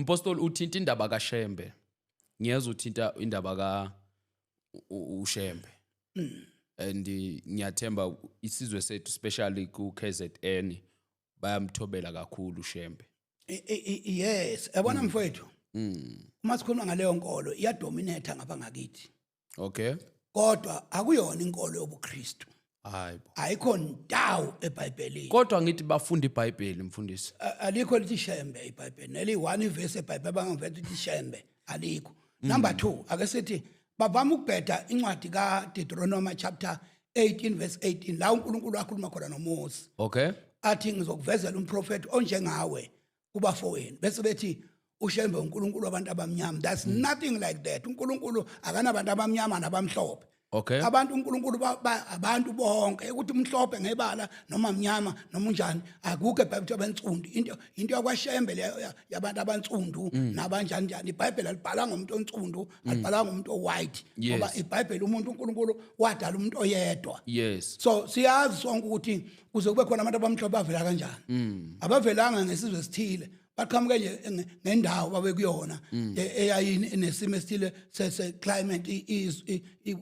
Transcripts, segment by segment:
Mpostoli, uthinta indaba kaShembe. Ngiyeza, uthinta indaba ka uShembe. And ngiyathemba isizwe sethu, especially ku KZN, bayamthobela kakhulu uShembe. Yes, yabona mfowethu, uma sikhuluma ngaleyo nkolo, iyadominate ngapha ngakithi. Kodwa akuyona inkolo yobuKristu. Hayibo. Ayikho ndawo eBhayibhelini. Kodwa ngithi bafunda iBhayibheli, mfundisi. Alikho lithi Shembe iBhayibheli, neli one ivesi eBhayibheli abangaveta ukuthi Shembe, alikho. Number 2, ake sithi bavama ukubheda incwadi kaDeuteronomy chapter 18 verse 18, la uNkulunkulu akhuluma khona noMose, athi, "Ngizokuvezela umprofeti onjengawe kubafowenu," bese bethi uShembe uNkulunkulu wabantu abamnyama. That's nothing like that. UNkulunkulu akanabantu abamnyama nabamhlophe. Abantu uNkulunkulu abantu bonke, ukuthi umhlophe ngebala noma mnyama noma unjani, akukho eBhayibheli abantsundu. Into yakwaShembe leyo yabantu abantsundu nabanjani njani. IBhayibheli alibhala ngomuntu onsundu, alibhala ngomuntu owhite, ngoba iBhayibheli umuntu, uNkulunkulu wadala umuntu oyedwa. So siyazi sonke ukuthi kuze kube khona abantu abamhlophe bavela kanjani. Abavelanga ngesizwe esithile, baqhamuke nje ngendawo babe kuyona eyayini nesimo esithile se climate,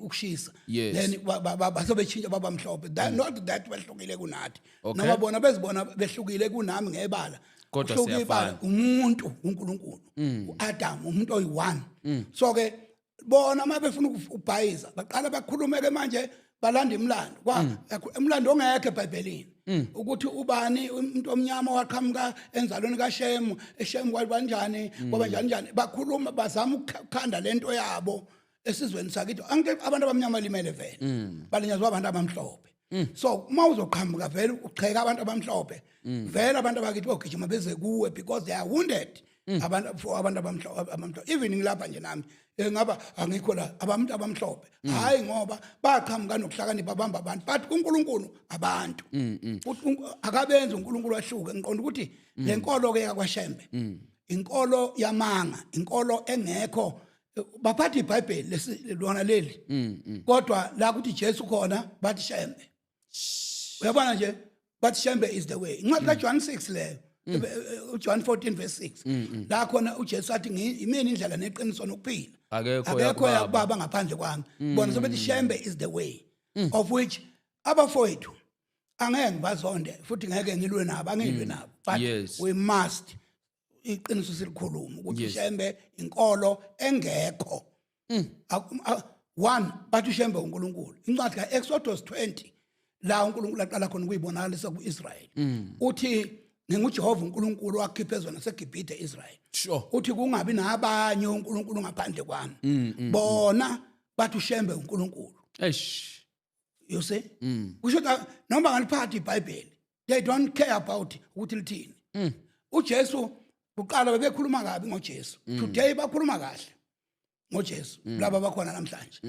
ukushisa. Then base beshintsha baba mhlophe. That, not that behlukile kunathi, noma bona bezibona behlukile kunami ngebala. Kodwa Kuhluke ibala, siyafana. umuntu uNkulunkulu, uAdam, umuntu oyi-one. So ke bona uma befuna ukubhayiza baqala bakhulume ke manje, balanda imilando kwa umlando ongekho eBhayibhelini, ukuthi ubani umuntu omnyama waqhamuka enzalweni kaShemu, eShemu kwabanjani, kwaba njani njani. Bakhuluma bazama ukukhanda lento yabo esizweni sakithi. Angithi abantu abamnyama limele vele, balinyazwa abantu abamhlophe. So uma uzoqhamuka vele ucheka abantu abamhlophe, vele abantu abakithi bogijima beze kuwe because they are wounded, abantu for abantu abamhlophe. Even ngilapha nje nami, ngaba angikho la, abantu abamhlophe, hayi ngoba baqhamuka nokuhlakanipha, bamba abantu, but kuNkulunkulu abantu Uthi akabenzi uNkulunkulu ahluke. Ngiqonda ukuthi le nkolo ke yakwaShembe inkolo yamanga, inkolo engekho. Baphatha iBhayibheli lesi lona leli, kodwa la kuthi Jesu khona bathi Shembe. Uyabona nje, bathi Shembe is the way. Incwadi kaJohn 6 leyo, uJohn 14 verse 6, la khona uJesu athi, "Yimina indlela neqiniso nokuphila." Akekho Akekho yakubaba. Yakubaba ngaphandle kwami. Bona sobethi Shembe is the way, of which abafowethu angeke ngibazonde futhi ngeke ngilwe nabo, angilwe nabo, but we must iqiniso silikhuluma ukuthi Shembe inkolo engekho. One, bathi uShembe uNkulunkulu. Incwadi kaExodus 20, la uNkulunkulu aqala khona ukuyibonakalisa kuIsrael, uthi, "NginguJehova uNkulunkulu wakhipha ezweni laseGibhithe Israel." Uthi kungabi nabanye uNkulunkulu ngaphandle kwami. Bona bathi uShembe uNkulunkulu. Eish. You see, kusho ukuthi noma ngaliphatha iBhayibheli, they don't care about ukuthi lithini. uJesu kuqala bebekhuluma kabi ngoJesu, today bakhuluma kahle ngoJesu. Laba bakhona namhlanje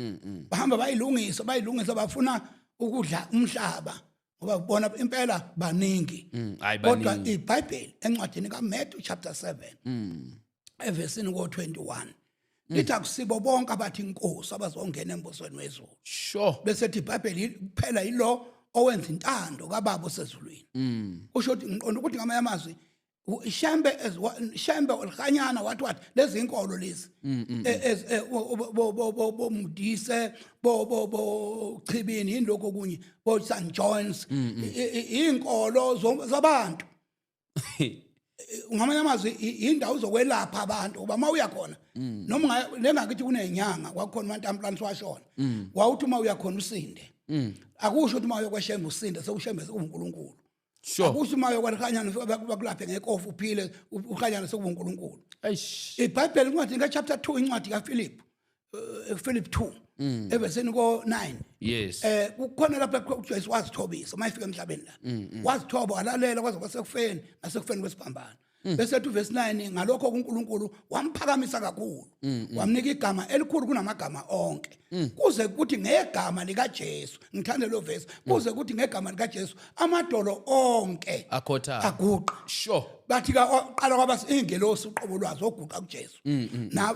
bahamba bayilungisa, bayilungisa, bafuna ukudla umhlaba ngoba bona impela baningi. Hayi, Kodwa baningi. iBhayibheli encwadini kaMatthew chapter 7 evesini ko21 lithi akusibo bonke abathi inkosi abazongena embusweni wezulu. Bese ethi iBhayibheli kuphela yilo owenza intando kaBaba osezulwini. Kusho ukuthi, ngiqonda ukuthi ngamanye amazwi, Shembe Shembe olhanyana wathi lezi inkolo lezi bomdise bo bo bo chibini yini lokho kunye bo St John's, inkolo zabantu. Ngamanye amazwi indawo zokwelapha abantu, uba uma uya khona, noma lengakithi kunenyanga, kwakukhona uMantamplani washona, wawuthi uma uya khona usinde. Akusho ukuthi uma uyokweshembe usinde, sewushembe sekuwuNkulunkulu. Akusho uma uyokwalihanyana bakulaphe ngekofu uphile, uhanyana sekuwuNkulunkulu. Eish. IBhayibheli incwadi ka-chapter 2, incwadi kaPhilip, Philip 2 evesini ko-9, kukhona lapha uJesu wazithobisa uma efika emhlabeni la, wazithoba, walalela kwaze kwasekufeni, nasekufeni kwesiphambano. Bese ethi verse 9, ngalokho uNkulunkulu wamphakamisa kakhulu, wamnika igama elikhulu kunamagama onke, kuze kuthi ngegama likaJesu, ngithande lo verse, kuze kuthi ngegama likaJesu amadolo onke Akhothame. aguqa. Bathi ka qala kwaba ingelosi uqobo lwazo oguqa kuJesu. Na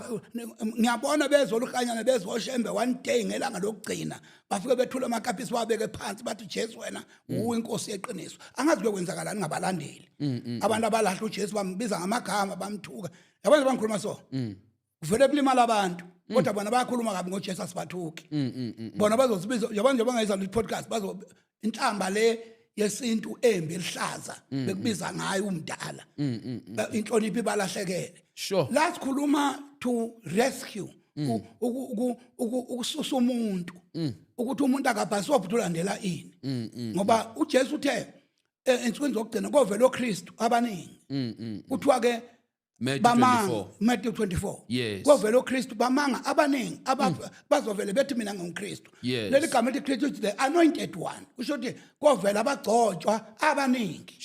ngiyabona bezoluhlanyana, bezoshembe one day ngelanga lokugcina bafike bethula amakapisi, wabeke phansi, bathi, "Jesu, wena uwe inkosi yeqiniso." Angazi kuyokwenzakalani ngabalandeli, abantu abalahla uJesu, bambiza ngamagama, bamthuka. Yabona bangikhuluma so kuvele kulimala abantu, kodwa bona bayakhuluma kabi ngoJesu, asibathuki. Bona bazosibiza, yabona, njengoba ngayizwa le podcast, bazo inhlamba le yesintu embi elihlaza bekubiza ngayo umdala. Inhlonipho ibalahlekele. La sikhuluma to rescue, ukususa umuntu ukuthi umuntu akabhasobhi ukuthi ulandela ini, ngoba uJesu uthe ensukwini zokugcina kovela oKristu abaningi. Kuthiwa ke Matthew bamanga 24. Matthew 24. Kovela oKristu bamanga abaningi bazovele bethi mina nginguKristu. Leli gama elithi Kristu is the anointed one, kusho ukuthi kovela abagcotshwa abaningi.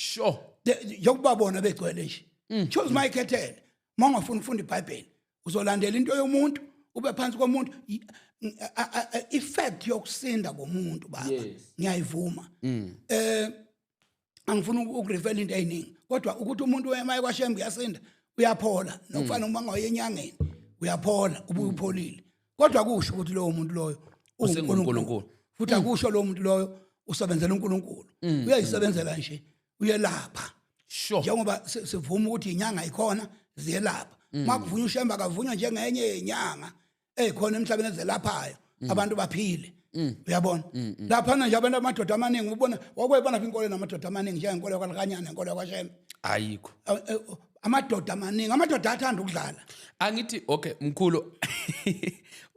Njengoba bona begcwele nje, choose my khethele. Uma ungafuni ukufunda iBhayibheli, uzolandela into yomuntu, ube phansi komuntu. Effect yokusinda komuntu, baba, ngiyayivuma. Angifuni ukurefera into eziningi, kodwa ukuthi umuntu emaye kwaShembe uyasinda, uyaphola, nokufana uma ngaye enyangeni uyaphola, ubuye upholile, kodwa kusho ukuthi lowo muntu loyo usenguNkulunkulu. uNkulunkulu, futhi akusho lowo muntu loyo usebenzela uNkulunkulu, uyayisebenzela nje, uyelapha. Njengoba sivuma ukuthi inyanga ikhona, ziyelapha. Makuvunywa uShembe, akavunywa njengenye yenyanga ezikhona emhlabeni ezelaphayo abantu baphile, uyabona? Laphana nje abantu, amadoda amaningi, ubona wakwebona inkolo namadoda amaningi njengenkolo yakwaLekanyana nenkolo yakwaShembe? Ayikho. Amadoda amaningi, amadoda athanda ukudlala. Angithi, okay mkhulu,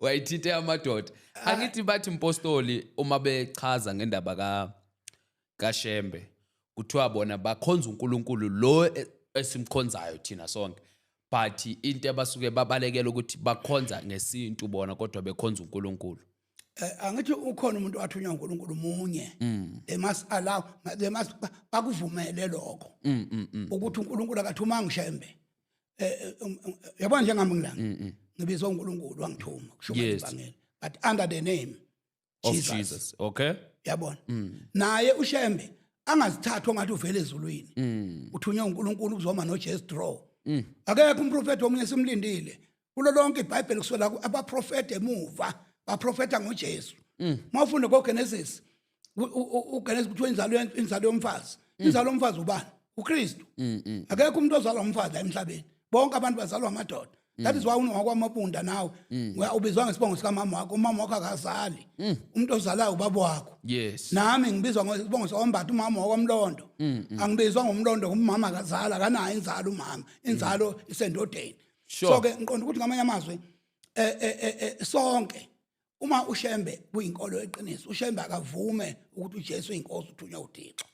wayithinte amadoda. Angithi bathi mpostoli, uma bechaza ngendaba kaShembe, kuthiwa bona bakhonza uNkulunkulu lo esimkhonzayo thina sonke, but into abasuke babalekela ukuthi bakhonza ngesintu bona, kodwa bekhonza uNkulunkulu. Angithi ukhona umuntu wathunywa uNkulunkulu munye. They must allow, they must bakuvumele lokho ukuthi uNkulunkulu akathumanga uShembe. Yabona, njengami ngila ngibizwa uNkulunkulu, wangithuma kushumayela ivangeli, but under the name of Jesus. Jesus, okay. Yabona, naye uShembe angazithathi ongathi uvele ezulwini, uthunywe uNkulunkulu ukuzoma noJesu draw. Akekho umprofeti omunye simlindile kulo lonke iBhayibheli kusukela abaprofeti emuva baprofeta ngoJesu. Mawufunda koGenesis, uGenesis kuthiwa inzalo yomfazi, inzalo yomfazi ubani? UKristu. Akekho umuntu ozalwa umfazi la emhlabeni, bonke abantu bazalwa amadoda. That is why ungowakwamabunda nawe ubizwa ngesibongo sikamama wakho. Umama wakho akazali, umuntu ozalayo ubaba wakho. Nami ngibizwa ngesibongo sakwambatha, umama wakwamlondo. Angibizwa ngomlondo, umama akazala, akanayo inzalo umama, inzalo isendodeni. So ke ngiqonda ukuthi ngamanye amazwi sonke, uma uShembe kuyinkolo eqiniso, uShembe akavume ukuthi uJesu uyinkosi, uthunywa uThixo,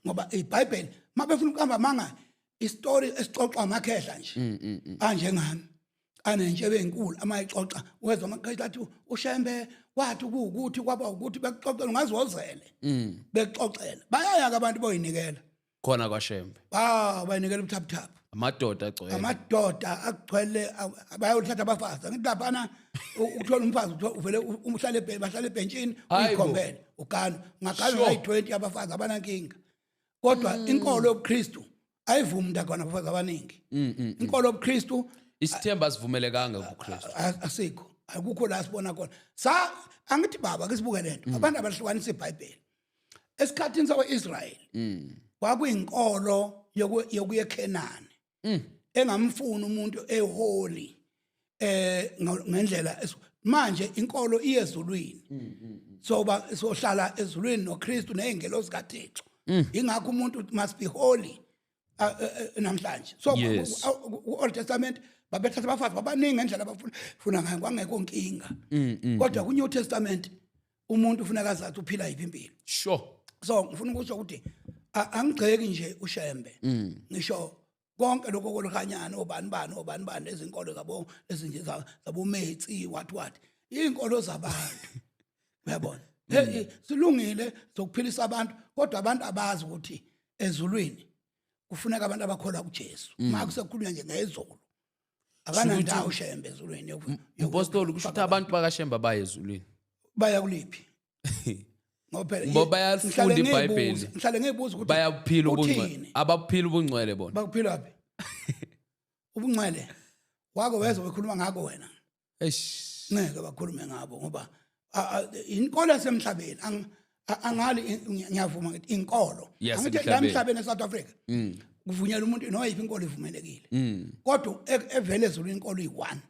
ngoba iBhayibheli mabefuna ukuhamba manga istory esixoxwa amakhehla nje anjengami anentshebe enkulu, amayixoxa wezwa amakhehla athi uShembe wathi kuwukuthi kwaba ukuthi bekuxoxela, ungazozele bekuxoxela. Bayaya ke abantu boyinikela khona kwaShembe. Ba bayinikela ubuthaphuthaphu. Amadoda agcwele. Amadoda agcwele, bayothatha abafazi. Angithi laphana ukuthola umfazi uvele uhlale bahlale ebhentshini. Hayi bo. Uyikhombele ugana, ungagana kayi-20 abafazi, abanankinga. Kodwa inkolo yobuKristu ayivumi umuntu agana abafazi abaningi. Inkolo yobuKristu Isithemba asivumelekanga kuKristu. Asikho, akukho la sibona khona. Sa angithi baba, ke sibuke lento, abantu abahlukanisa iBhayibheli. Esikhathini sakwa-Israyeli kwakuyinkolo yokuya eKhenani engamfuni umuntu eholi ngendlela manje inkolo iye ezulwini, so ba sohlala ezulwini noKristu nezingelosi kaThixo. Ingakho umuntu must be holy namhlanje. So ku Old Testament babethatha abafazi babaningi ngendlela abafuna funa ngayo, kwangekho nkinga. Kodwa ku New Testament umuntu ufuneka azathi uphila yiphi impilo. So ngifuna ukusho ukuthi angigxeki nje uShembe, ngisho konke lokho kolukanyana, obani bani obani bani, lezinkolo zabo ezinje zabometsi, what what, izinkolo zabantu, uyabona? Hey, silungile zokuphilisa abantu, kodwa abantu abazi ukuthi ezulwini kufuneka abantu abakholwa kuJesu. Uma kusekukhulunywa nje ngezulu, akanandawo uShembe ezulwini Mpostoli, kusho ukuthi abantu bakaShembe baye ezulwini? Baya kuliphi? Ngoba phela Ngoba bayalifunda ngihlale iBhayibheli. Ngihlale ngiyibuza ukuthi Bayabuphila ubungcwele. uthini? Ababuphila ubungcwele bona. Bakuphila phi ubungcwele? Wako wezwa bekhuluma ngako wena? Eish. Ngeke bakhulume ngabo ngoba inkolo yasemhlabeni angali, ngiyavuma ngithi inkolo. Angithi la Yasemhlabeni. emhlabeni eSouth Africa. Kuvunyelwa umuntu noyiphi inkolo ivumelekile, kodwa evele ezulwini inkolo iyi-one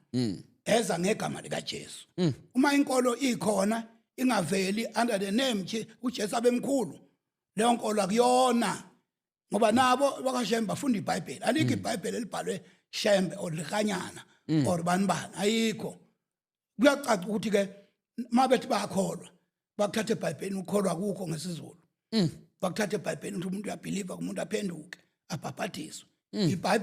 eza ngegama likaJesu. Uma inkolo ikhona ingaveli under the name uJesu abemkhulu, leyo nkolo akuyona, ngoba nabo bakaShembe bafunda iBhayibheli. Alikho iBhayibheli elibhalwe Shembe or Lekganyane or bani bani, ayikho. Kuyacaca ukuthi ke mabethi bayakholwa, bakuthatha eBhayibhelini. Ukholwa kukho ngesiZulu, bakuthatha eBhayibhelini ukuthi umuntu uyabelieva, umuntu aphenduke, abhabhadiswe, iBhayibheli.